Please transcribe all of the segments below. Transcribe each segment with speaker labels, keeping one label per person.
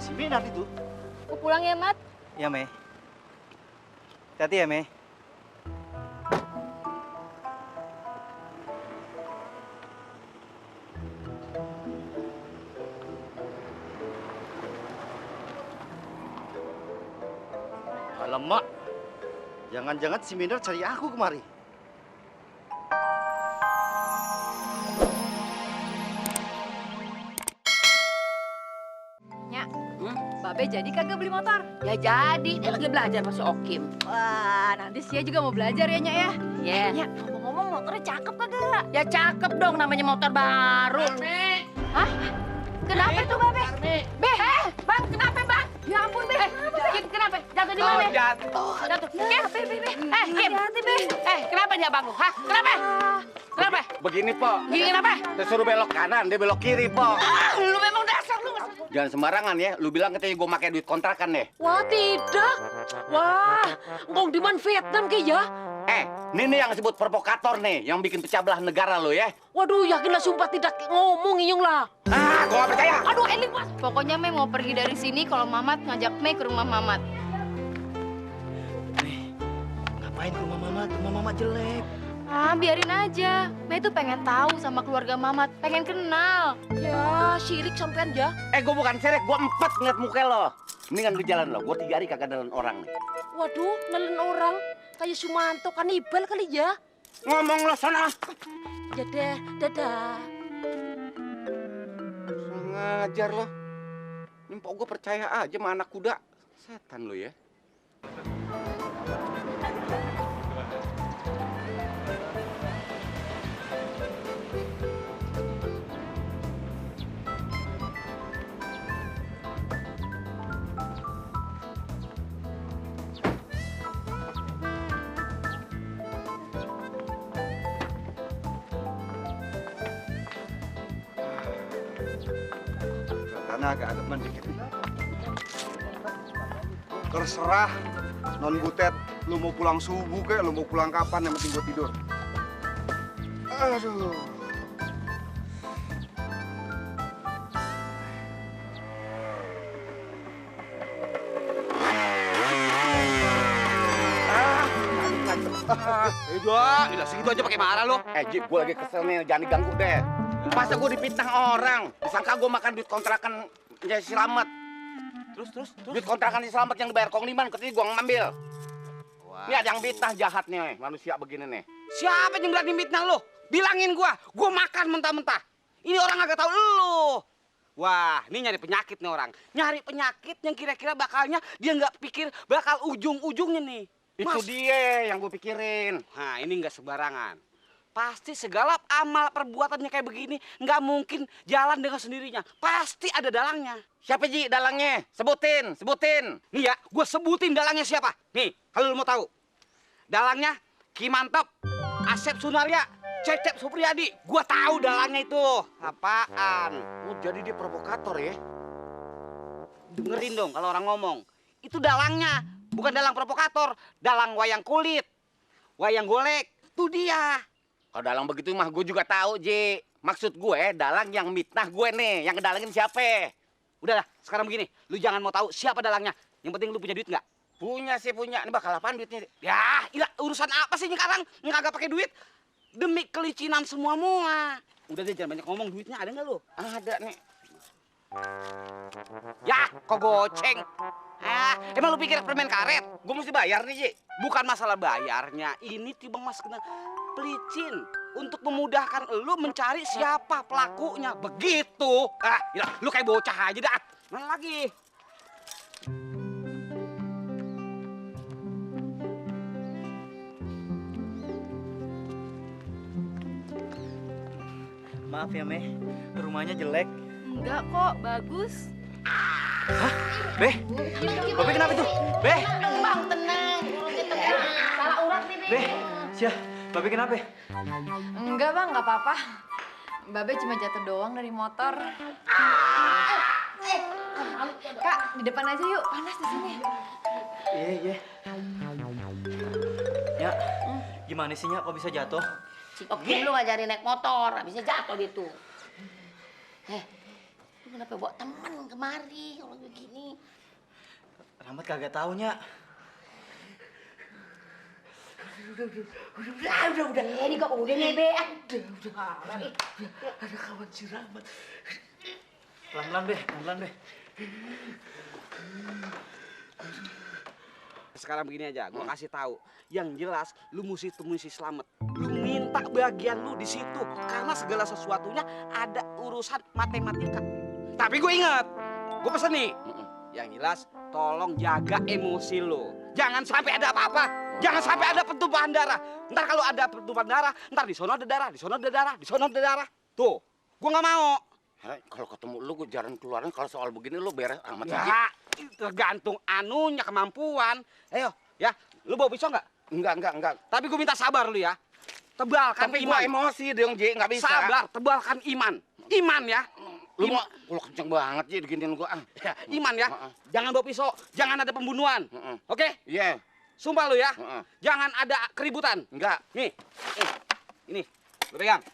Speaker 1: Si Minar itu.
Speaker 2: Aku pulang ya, Mat.
Speaker 1: Ya, Me. Hati-hati ya, Me. Alamak. Jangan-jangan si Minar cari aku kemari.
Speaker 2: Babe jadi kagak beli motor?
Speaker 3: Ya jadi, dia lagi belajar sama si Okim.
Speaker 2: Wah, nanti Sia juga mau belajar ya, Nyak ya?
Speaker 3: Iya.
Speaker 2: Nyak, ngomong-ngomong motornya cakep kagak?
Speaker 3: Ya cakep dong, namanya motor baru.
Speaker 2: Hah? Kenapa tuh, Babe?
Speaker 3: Be, Bang, kenapa Bang?
Speaker 2: Ya ampun, Be.
Speaker 3: Kenapa? Jatuh di mana?
Speaker 2: Jatuh. Ya, Be.
Speaker 3: Kim.
Speaker 2: Hati-hati, Be.
Speaker 3: Kenapa dia Bang? Hah? Kenapa? Kenapa?
Speaker 4: Begini, Po.
Speaker 3: Gini kenapa?
Speaker 4: Saya suruh belok kanan, dia belok kiri, Po.
Speaker 3: Lu memang dasar lu.
Speaker 4: Jangan sembarangan ya. Lu bilang katanya gue pakai duit kontrakan deh.
Speaker 3: Wah, tidak. Wah, ngomong di Vietnam kayak ya.
Speaker 4: Ini nih yang disebut provokator nih, yang bikin pecah belah negara lo ya.
Speaker 3: Waduh, yakinlah sumpah tidak ngomong Inyong lah.
Speaker 4: Gue gak percaya.
Speaker 3: Aduh, Eling Mas.
Speaker 2: Pokoknya Mei mau pergi dari sini kalau Mamat ngajak Mei ke rumah Mamat.
Speaker 1: Me, ngapain ke rumah Mamat? Rumah Mamat jelek.
Speaker 2: Ah, biarin aja. Mei tuh pengen tahu sama keluarga Mamat, pengen kenal.
Speaker 3: Ya, sirik sampean ya.
Speaker 4: Gue bukan serek, gue empat ngeliat muka lo. Mendingan lu jalan lo, gue 3 hari kagak nelen orang nih.
Speaker 3: Waduh, nelen orang. Kayak Sumanto kanibal kali ya.
Speaker 4: Ngomong lo sana.
Speaker 3: Ya deh, dadah.
Speaker 4: Ngajar lo. Mpok gue percaya aja sama anak kuda. Setan lo ya.
Speaker 5: Karena agak mendikit. Terserah, non Butet. Lu mau pulang subuh kek, lu mau pulang kapan, yang penting gua tidur. Aduh.
Speaker 4: Gila segitu aja pakai marah lo. Ji, gue lagi kesel nih, jangan diganggu deh. Masa gue dipitnah orang, disangka gue makan duit kontrakan ya si Slamet. Terus? Duit kontrakan si Slamet yang dibayar Kong Liman, katanya gue ngambil. Ini ada yang fitnah jahat nih, manusia begini nih.
Speaker 6: Siapa yang berani fitnah lo? Bilangin gua makan mentah-mentah. Ini orang agak tahu lo. Wah, ini nyari penyakit nih orang. Nyari penyakit yang kira-kira bakalnya dia nggak pikir bakal ujung-ujungnya nih.
Speaker 4: Itu dia yang gue pikirin.
Speaker 6: Nah, ini nggak sembarangan. Pasti segala amal perbuatannya kayak begini nggak mungkin jalan dengan sendirinya. Pasti ada dalangnya.
Speaker 4: Siapa Ji dalangnya? Sebutin.
Speaker 6: Nih ya, gue sebutin dalangnya siapa. Nih, kalau lu mau tahu. Dalangnya Ki Mantap, Asep Sunaria, Cecep Supriyadi. Gue tahu dalangnya itu. Apaan?
Speaker 4: Oh, jadi dia provokator ya?
Speaker 6: Dengerin dong kalau orang ngomong. Itu dalangnya, bukan dalang provokator, dalang wayang kulit, wayang golek. Itu dia.
Speaker 4: Kalau dalang begitu mah gue juga tahu, Ji. Maksud gue dalang yang mitnah gue nih, yang ngedalangin siapa?
Speaker 6: Udahlah, sekarang begini, lu jangan mau tahu siapa dalangnya. Yang penting lu punya duit nggak?
Speaker 4: Punya sih punya. Ini bakal apaan duitnya?
Speaker 6: Ya, iya, urusan apa sih sekarang? Nggak pakai duit? Demi kelicinan semua. Udah deh, jangan banyak ngomong. Duitnya ada nggak lu?
Speaker 4: Ada nih.
Speaker 6: Ya, kok goceng? Emang lu pikir permen karet?
Speaker 4: Gue mesti bayar nih, Ji.
Speaker 6: Bukan masalah bayarnya. Ini Tibang Mas kena pelicin untuk memudahkan lu mencari siapa pelakunya. Begitu. Ya, lu kayak bocah aja dah. Mana lagi?
Speaker 1: Maaf ya, Me. Rumahnya jelek.
Speaker 2: Enggak kok, bagus.
Speaker 1: Hah? Be? Babe kenapa itu? Be?
Speaker 3: Bang, tenang. Salah urat nih,
Speaker 1: Be? Sia, Babe kenapa?
Speaker 2: Enggak, Bang, enggak apa-apa. Babe cuma jatuh doang dari motor. Kak, di depan aja yuk. Panas di sini.
Speaker 1: Iya. Ya, gimana sih, Nya? Kok bisa jatuh?
Speaker 3: Si Okim lu ngajarin naik motor, habisnya jatuh dia tuh. Lu
Speaker 7: kenapa bawa teman kemari kalau begini?
Speaker 1: Rahmat kagak taunya.
Speaker 7: Udah. Ini kok udah nih, Be.
Speaker 3: Ada kawan si Rahmat.
Speaker 1: Pelan-pelan, Be. Pelan-pelan, Be.
Speaker 6: Sekarang begini aja, gua kasih tahu. Yang jelas, lu mesti temui si Slamet. Lu minta bagian lu di situ karena segala sesuatunya ada urusan matematika. Tapi gue ingat, gue pesen nih. Yang jelas, tolong jaga emosi lu. Jangan sampai ada apa-apa. Jangan sampai ada pertumpahan darah. Ntar kalau ada pertumpahan darah, ntar di sono ada darah, di sono ada darah, di sono ada darah. Tuh, gue nggak mau.
Speaker 4: Kalau ketemu lu gue jarang keluarin. Kalau soal begini lu beres amat aja.
Speaker 6: Ya, tergantung anunya kemampuan. Ayo, ya, lu bawa pisau nggak?
Speaker 4: Enggak.
Speaker 6: Tapi gue minta sabar lu ya. Tebalkan
Speaker 4: Tapi
Speaker 6: iman.
Speaker 4: gua emosi dong, Ji, nggak bisa.
Speaker 6: Sabar, tebalkan iman. Iman ya.
Speaker 4: Lu mau, lu kenceng banget, Ji, diginiin gua.
Speaker 6: Ya, iman ya. Jangan bawa pisau, jangan ada pembunuhan. Oke?
Speaker 4: Iya.
Speaker 6: Sumpah lu ya. Jangan ada keributan.
Speaker 4: Enggak.
Speaker 6: Nih. Ini. Lu pegang.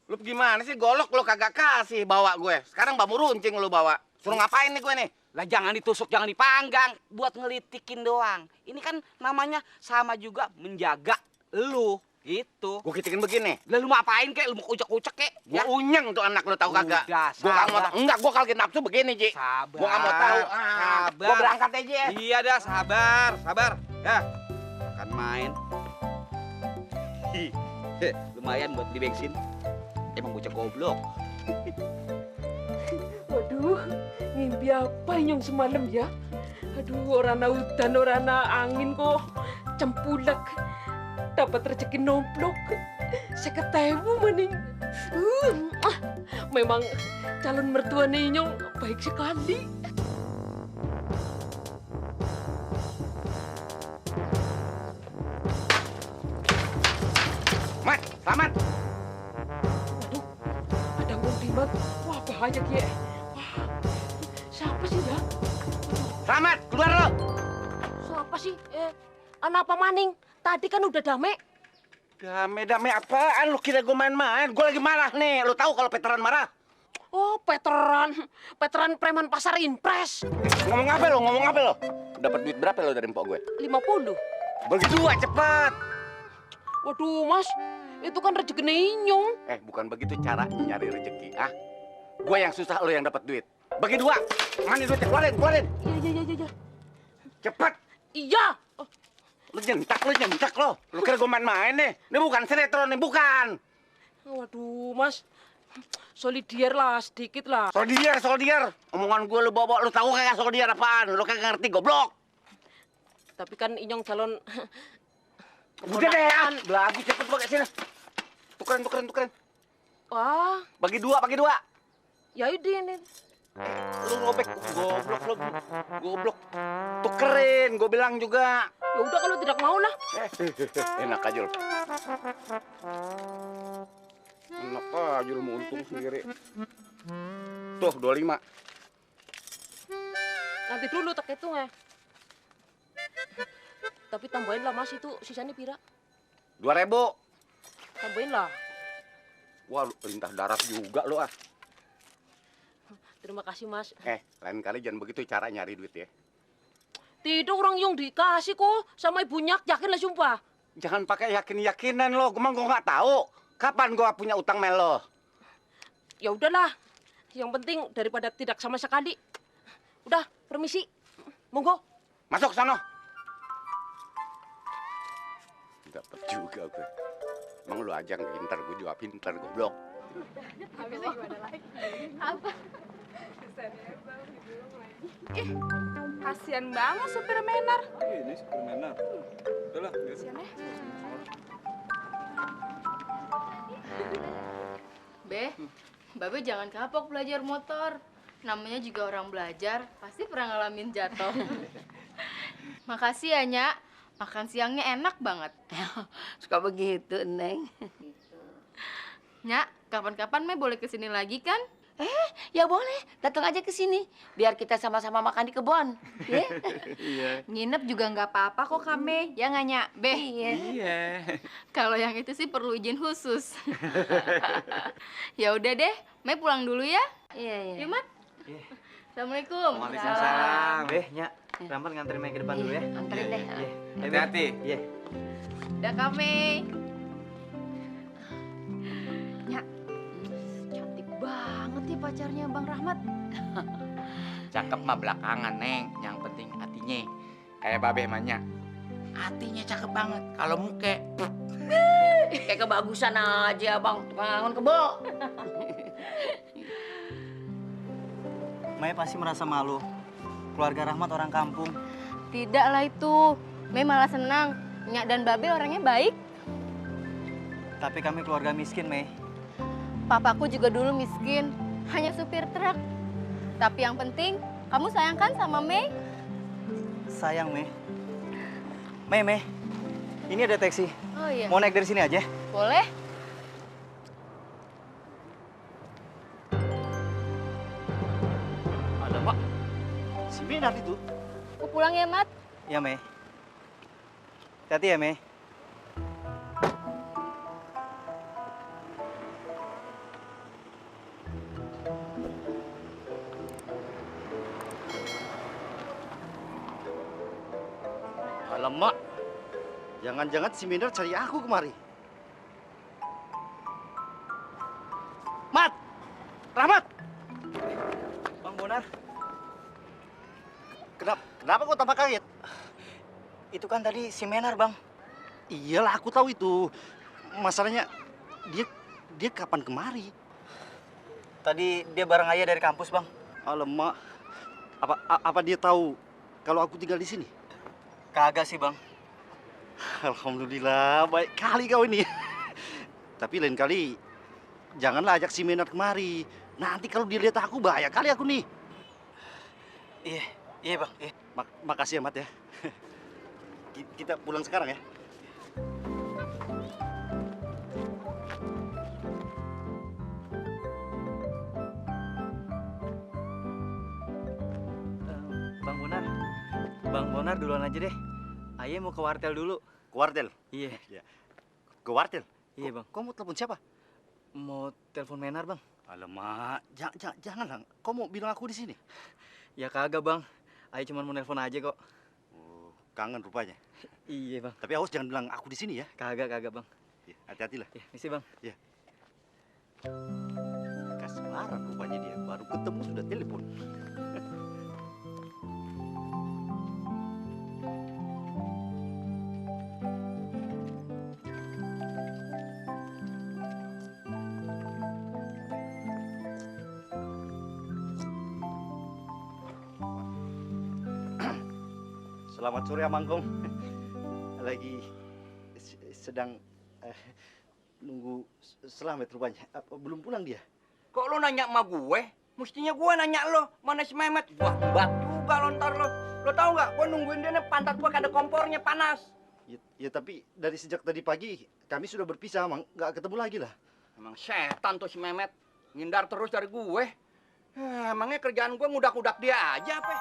Speaker 4: Lu gimana sih, golok lu kagak kasih bawa gue. Sekarang bambu runcing lu bawa. Suruh ngapain nih gue nih?
Speaker 6: Lah jangan ditusuk, jangan dipanggang. Buat ngelitikin doang. Ini kan namanya sama juga menjaga lu. Gitu.
Speaker 4: Gue kitikin begini.
Speaker 6: Lah lu mau apain kek? Lu mau ucek-ucek kek?
Speaker 4: Gua unyeng tuh anak lu tahu kagak?
Speaker 6: Udah,
Speaker 4: Gua nggak mau
Speaker 6: sabar.
Speaker 4: enggak, gua kagak nafsu begini, Ji.
Speaker 6: Sabar.
Speaker 4: Gua nggak mau tahu.
Speaker 6: Sabar.
Speaker 4: Gua berangkat aja ya.
Speaker 6: Iya dah, sabar. Ya. Kan main. Hi. Lumayan buat beli bensin. Emang bocah goblok.
Speaker 3: Waduh, mimpi apa yang semalam ya? Aduh, orana udan, orana angin kok cempulek. Dapat rezeki nomplok. 50.000 maning. Memang calon mertua Ninyong baik sekali.
Speaker 4: Mat, selamat.
Speaker 3: Waduh, ada Dimat. Wah, bahaya Ki. Wah, siapa sih ya?
Speaker 4: Selamat, keluar lo.
Speaker 7: Siapa sih? Anak apa maning? Tadi kan udah damai.
Speaker 4: Dame apaan? Lu kira gue main-main? Gue lagi marah nih. Lu tahu kalau veteran marah?
Speaker 7: Oh, veteran preman pasar impres.
Speaker 4: Ngomong apa lo? Dapat duit berapa lo dari mpok gue?
Speaker 7: 50.
Speaker 4: Bagi dua cepet.
Speaker 7: Waduh, Mas. Itu kan rezeki Ninyong.
Speaker 4: Bukan begitu cara nyari rezeki, ah? Gue yang susah, lo yang dapat duit. Bagi dua. Mana duitnya? Keluarin.
Speaker 7: Iya.
Speaker 4: Cepet.
Speaker 7: Iya.
Speaker 4: Lu nyentak lo. Lu kira gue main-main nih? Ini bukan sinetron nih, bukan.
Speaker 7: Waduh, Mas. Solidier lah, sedikit lah.
Speaker 4: Soldier. Omongan gue lu bawa, lu tahu kagak soldier apaan? Lu kagak ngerti, goblok.
Speaker 7: Tapi kan Inyong calon...
Speaker 4: Udah deh, lagi cepet pakai sini. Tukerin.
Speaker 7: Wah,
Speaker 4: Bagi dua.
Speaker 7: ya udah ini.
Speaker 4: Lu robek, goblok. Tukerin, gue bilang juga.
Speaker 7: Ya udah kalau tidak mau lah.
Speaker 4: Enak aja lu. Enak aja lu mau untung sendiri. Tuh, 25.
Speaker 7: Nanti dulu tak hitung ya. Tapi tambahin lah Mas, itu sisanya pira?
Speaker 4: 2.000.
Speaker 7: Tambahin lah.
Speaker 4: Wah, lu lintah darat juga lu ah.
Speaker 7: Terima kasih Mas.
Speaker 4: Lain kali jangan begitu cara nyari duit ya.
Speaker 7: Tidak orang yang dikasih kok sama ibunya, yakin lah sumpah.
Speaker 4: Jangan pakai yakin-yakinan lo. Gua nggak tahu kapan gua punya utang melo.
Speaker 7: Ya udahlah. Yang penting daripada tidak sama sekali. Udah, permisi. Monggo.
Speaker 4: Masuk sono. Dapat juga gue. Emang lu aja yang pintar, gue juga pintar, goblok.
Speaker 2: Habisnya gimana lagi? Apa?
Speaker 8: Kasian banget supir Menar.
Speaker 5: Ini supir Menar. Udahlah,
Speaker 8: Kasian ya.
Speaker 2: Babe jangan kapok belajar motor. Namanya juga orang belajar, pasti pernah ngalamin jatuh. Makasih ya, Nyak. Makan siangnya enak banget.
Speaker 7: Suka begitu, Neng.
Speaker 2: Nyak, kapan-kapan Me boleh kesini lagi kan?
Speaker 7: Ya boleh, datang aja ke sini. Biar kita sama-sama makan di kebun.
Speaker 5: Iya.
Speaker 2: Nginep juga nggak apa-apa kok Kame. Ya nggak, Nyak? Be?
Speaker 5: Iya.
Speaker 2: Kalau yang itu sih perlu izin khusus. Ya udah deh, Me pulang dulu ya.
Speaker 7: Iya.
Speaker 2: Yuk, Mat. Assalamualaikum.
Speaker 6: Waalaikumsalam.
Speaker 8: Nyak, Rahmat nganterin Mei ke depan dulu ya.
Speaker 7: Anterin deh.
Speaker 6: Hati-hati.
Speaker 8: Iya.
Speaker 2: Udah kami.
Speaker 7: Nyak, cantik banget ya pacarnya Bang Rahmat.
Speaker 4: Cakep mah belakangan, Neng. Yang penting hatinya. Kayak babe emangnya. Hatinya cakep banget. Kalau muka,
Speaker 7: Kayak kebagusan aja Bang, tukang angon kebo.
Speaker 8: Mei pasti merasa malu. Keluarga Rahmat orang kampung.
Speaker 2: Tidak lah itu. Mei malah senang. Nyak dan Babe orangnya baik.
Speaker 8: Tapi kami keluarga miskin, Mei.
Speaker 2: Papaku juga dulu miskin, hanya supir truk. Tapi yang penting, kamu sayangkan sama Mei?
Speaker 8: Sayang, Mei. Mei. Ini ada taksi.
Speaker 2: Oh iya.
Speaker 8: Mau naik dari sini aja?
Speaker 2: Boleh?
Speaker 1: Alamak, seminar itu.
Speaker 2: Aku pulang ya, Mat.
Speaker 8: Ya, Mei. Hati-hati ya, Mei.
Speaker 1: Alamak, jangan-jangan seminar cari aku kemari. Mat, Rahmat.
Speaker 8: Bang Bonar,
Speaker 1: Kenapa kau tampak kaget?
Speaker 8: itu kan tadi seminar, Bang.
Speaker 1: Iyalah, aku tahu itu. Masalahnya, dia kapan kemari?
Speaker 8: Tadi dia bareng ayah dari kampus, Bang.
Speaker 1: Alamak, apa dia tahu kalau aku tinggal di sini?
Speaker 8: Kagak sih, Bang.
Speaker 1: Alhamdulillah, baik kali kau ini. Tapi lain kali, janganlah ajak seminar kemari. Nanti kalau dia lihat aku, bahaya kali aku nih.
Speaker 8: Iya, Bang. Iya.
Speaker 1: Makasih ya, Mat ya. Kita pulang sekarang ya.
Speaker 8: Bang Bonar duluan aja deh. Ayah mau ke wartel dulu.
Speaker 1: Ke wartel?
Speaker 8: Iya.
Speaker 1: Ke wartel?
Speaker 8: Iya, Bang.
Speaker 1: Kau mau telepon siapa?
Speaker 8: Mau telepon Menar, Bang.
Speaker 1: Alamak, janganlah. Kau mau bilang aku di sini?
Speaker 8: Ya kagak, Bang. Ayah cuma mau telepon aja kok.
Speaker 1: Oh, kangen rupanya.
Speaker 8: Iya, Bang.
Speaker 1: Tapi awas jangan bilang aku di sini ya.
Speaker 8: Kagak, Bang.
Speaker 1: Ya, hati-hati lah.
Speaker 8: Ya, misi, Bang.
Speaker 1: Kasmaran rupanya dia. Baru ketemu sudah telepon. Selamat sore, Amangkong. Lagi sedang nunggu Selamat rupanya. Belum pulang dia.
Speaker 4: kok lo nanya sama gue? Mestinya gue nanya lo, mana si Mehmet? Wah, mbak juga lontar lo. Lo tau nggak? Gue nungguin dia nih, pantat gue kada kompornya panas.
Speaker 1: Ya tapi dari sejak tadi pagi kami sudah berpisah, Mang. Nggak ketemu lagi lah.
Speaker 4: Emang setan tuh si Mehmet. Ngindar terus dari gue. Emangnya kerjaan gue ngudak-ngudak dia aja apa?